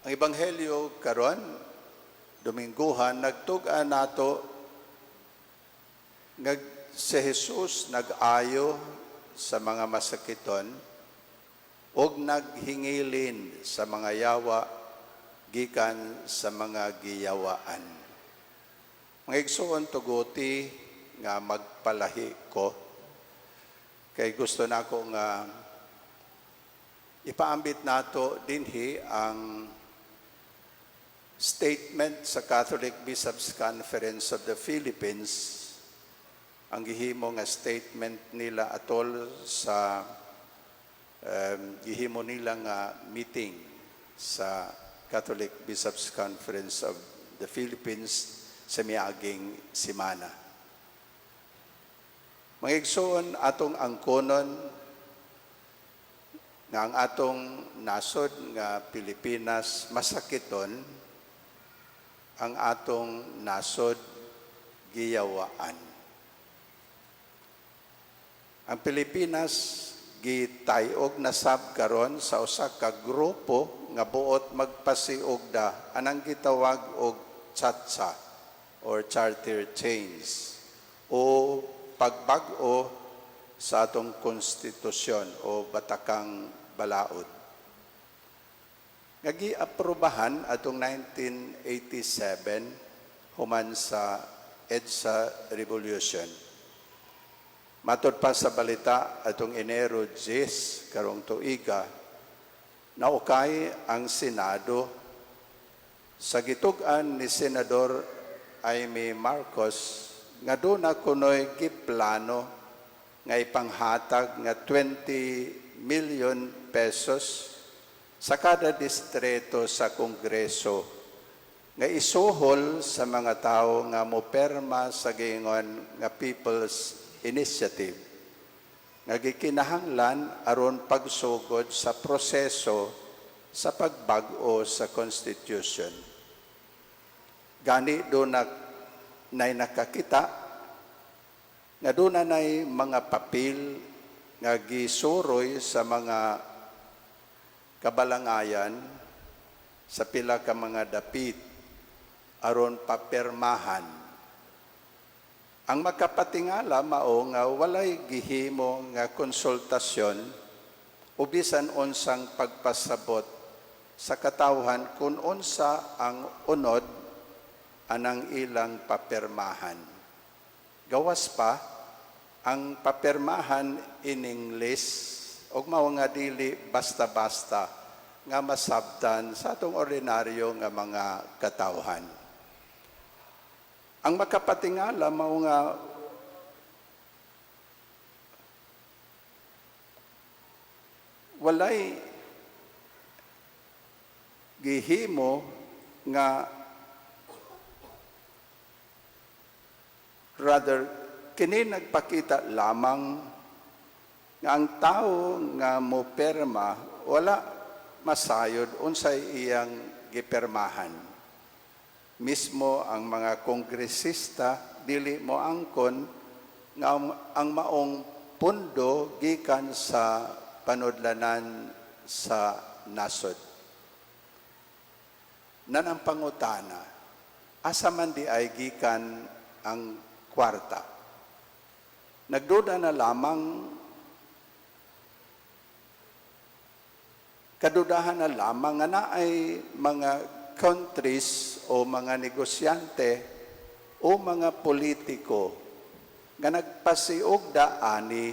Ang Ebanghelyo karon Domingguhan nagtug-an nato nga si Jesus nag-ayo sa mga masakiton ug naghingilin sa mga yawa gikan sa mga giyawaan. Mga igsoon, tuguti nga magpalahi ko kay gusto nako nga ipaambit nato dinhi ang statement sa Catholic Bishops' Conference of the Philippines, ang gihimo nga statement nila atol sa gihimo nila nga meeting sa Catholic Bishops' Conference of the Philippines sa miaging semana. Mga igsoon, atong angkonon nga ang atong nasod nga Pilipinas masakiton, ang atong nasod giyawaan. Ang Pilipinas gitayog na sab karon sa usa ka grupo nga buot magpasiugda anang gitawag og CHATSA or charter change o pagbag-o sa atong konstitusyon o batakang balaod nga giaprobahan atong 1987 human sa EDSA Revolution. Matod pa sa balita atong Enero 10 karong tuiga, naukay ang Senado sa gitug-an ni Senador Imee Marcos nga duna kunoy giplano nga ipanghatag nga 20 million pesos sa kada distrito sa Kongreso nga isuhol sa mga tao nga moperma sa giingon nga People's Initiative nga gikinahanglan aron pagsugod sa proseso sa pagbag-o sa Constitution. Gani duna nay nakakita nga duna nay mga papel nga gisuroy sa mga kabalangayan sa pila ka mga dapit aron papirmahan. Ang makapatingala mao nga walay gihimo nga konsultasyon o bisan unsang pagpasabot sa katawhan kung unsa ang unod anang ilang papirmahan. Gawas pa, ang papirmahan in English ug mao nga dili basta-basta nga masabtan sa atong ordinaryo nga mga katawhan. Ang makapatingala mao nga walay gihimo nga, rather kini nagpakita lamang nga ang tao nga moperma wala masayod unsay iyang gipirmahan. Mismo ang mga kongresista dili mo angkon nga ang maong pundo gikan sa panudlanan sa nasod. Nan ang pangutana, asa man diay gikan ang kwarta? Nagduda na lamang, kadudahan na lamang nga naay mga countries o mga negosyante o mga politiko nga nagpasiugda ani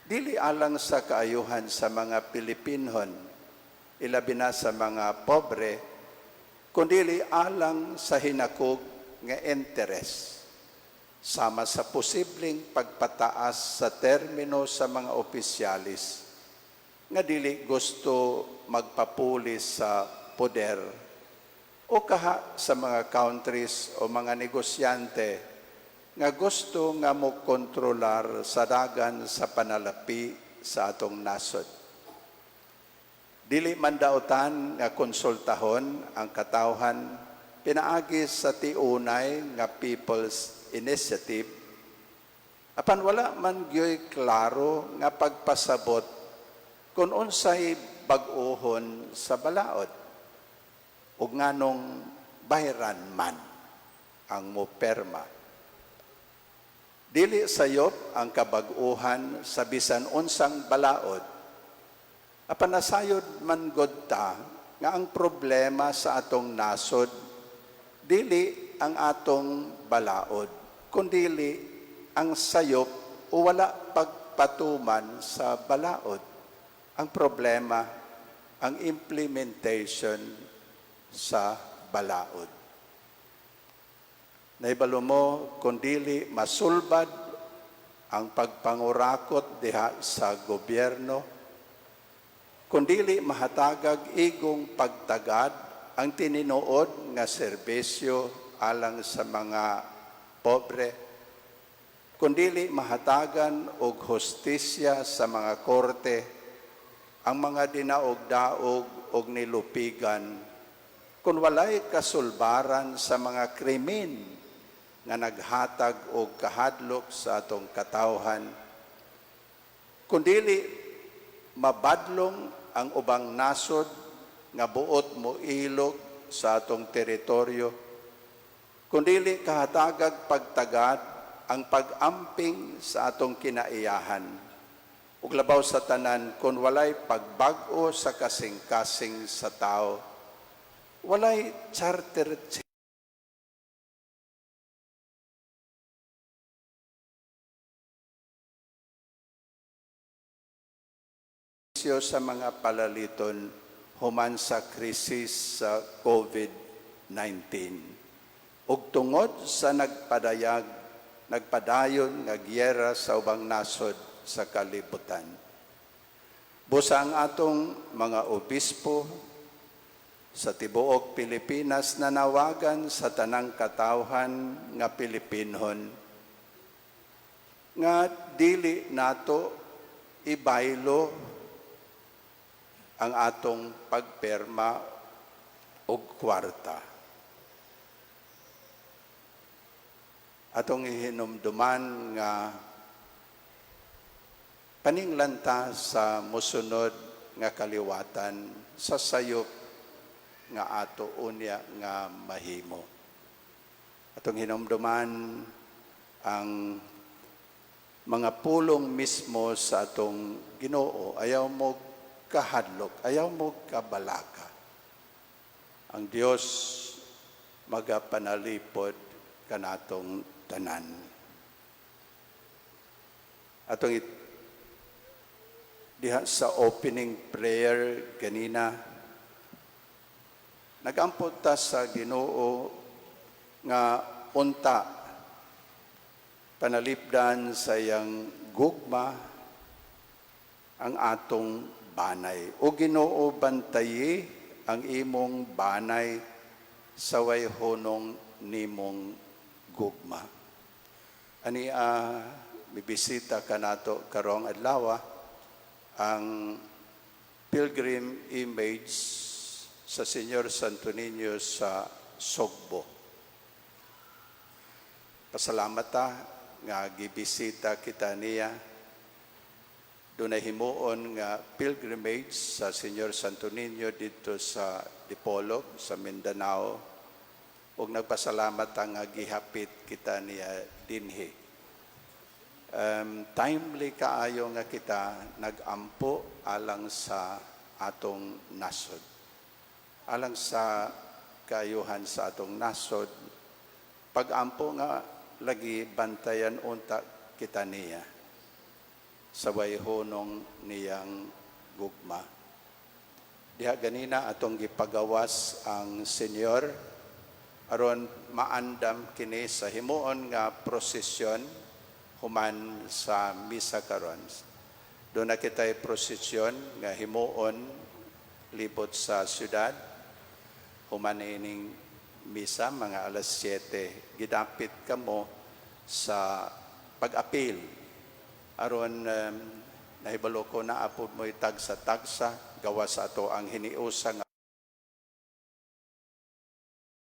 dili alang sa kaayuhan sa mga Pilipinhon, ilabi na sa mga pobre, kundili alang sa hinakog nga interes sama sa posibleng pagpataas sa termino sa mga opisyalis nga dili gusto magpapulis sa poder o kaha sa mga countries o mga negosyante nga gusto nga mo kontrolar sa dagan sa panalapi sa atong nasod. Dili man dautan nga konsultahon ang katawhan pinaagi sa tiunay nga People's Initiative, apan wala man gyoy klaro nga pagpasabot kung unsay bag-ohon sa balaod. Ug nganong bayran man ang moperma? Dili sayop ang kabag-uhan sa bisan unsang balaod. Apan nasayod man gud ta nga ang problema sa atong nasod dili ang atong balaod, kundili ang sayop o wala pagpatuman sa balaod. Ang problema, ang implementation sa balaod. Nahibalo mo, kung dili masulbad ang pagpangurakot diha sa gobyerno, kung dili mahatagag igong pagtagad ang tininuod nga serbisyo alang sa mga pobre, kung dili mahatagan og hustisya sa mga korte ang mga dinaog-daog og nilupigan, kung walay kasulbaran sa mga krimen nga naghatag og kahadlok sa atong katawhan, kung dili mabadlong ang ubang nasod nga buot mo ilog sa atong teritoryo, kung dili kahatagag pagtagad ang pag-amping sa atong kinaiyahan, ug labaw sa tanan, kung walay pagbag-o sa kasing-kasing sa tao, walay charter change sa mga palaliton human sa krisis sa COVID-19. Ug tungod sa nagpadayon nga giyera sa ubang nasod sa kalibutan. Busa ang atong mga obispo sa tibuok Pilipinas nanawagan sa tanang katawhan nga Pilipinhon nga dili nato ibaylo ang atong pagperma og kwarta. Atong ihinumduman nga paninglanta sa musunod nga kaliwatan sa sayop nga ato unya nga mahimo. Atong hinumduman ang mga pulong mismo sa atong Ginoo: "Ayaw mo kahadlok, ayaw mo kabalaka. Ang Dios magapanalipod kanatong tanan." Atong diha sa opening prayer ganina, nagampo ta sa Ginoo nga unta panalipdan sa iyang gugma ang atong banay. O Ginoo, bantayi ang imong banay sa way hunong nimong gugma. Ani mibisita kanato karong adlaw ang pilgrim image sa Señor Santo Niño sa Sogbo. Pasalamat ta nga gibisita kita niya. Doon himuon nga pilgrimage sa Señor Santo Niño dito sa Dipolog, sa Mindanao. Ug nagpasalamat ta nga gihapit kita niya dinhi. Timely kaayo nga kita nagampo alang sa atong nasod. Alang sa kaayuhan sa atong nasod, pagampo nga lagi bantayan unta kita niya sa hunong niyang gugma. Diha ganina atong gipagawas ang Senyor aron maandam kini sa himuon nga prosesyon human sa misa karon. Doon na kita'y prosesyon nga himuon libot sa syudad human ining misa mga alas 7. Gidapit kamo sa pag-apil aron nahibalo ko na apod mo tagsa-tagsa gawas sa ato ang hiniusa nga